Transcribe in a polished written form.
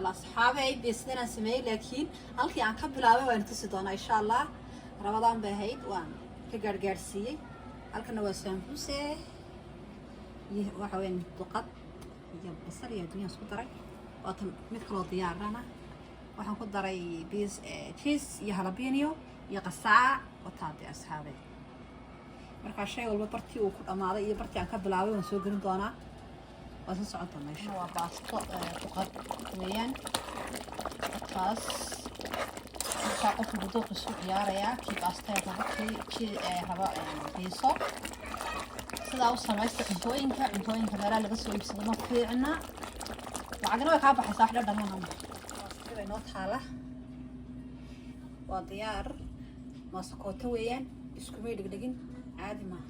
Allah, asxaabey, biisdanaan sameeyey, laakiin halkii aan ka bilaabay waan tusi doonaa, insha Allah. Ramadaan bay ahayd, waan ka gaargaarsiiyey. Halkana waa saambuse iyo waxa weeyaan duqad iyo basal iyo adduunyaan isku daray. Waatan mid kaloo diyaarana, waxaan ku daray bis cheese iyo jalapeno iyo qasaac. Wataade, asxaabey. Markaa shay walba bartii uu ku dhammaaday iyo bartii aan ka bilaabay waan soo gelin doonaa. Waa soo socon doonaa, insha. Waa baasto duqad weeyaan taas. Markaa qofku duduuqiisu ciyaarayaa, kii baasta rabo, kii rabo biiso. Sidaa u samaysta cuntooyinka. Cuntooyinka meelaha laga soo iibsado ma fiicna, lacagna way kaa baxaysaa, wax dhadhamana. Baastadii bay noo taala, waa diyaar. Maasakooto weeyaan, iskumay dhegdhegin, caadi maaha.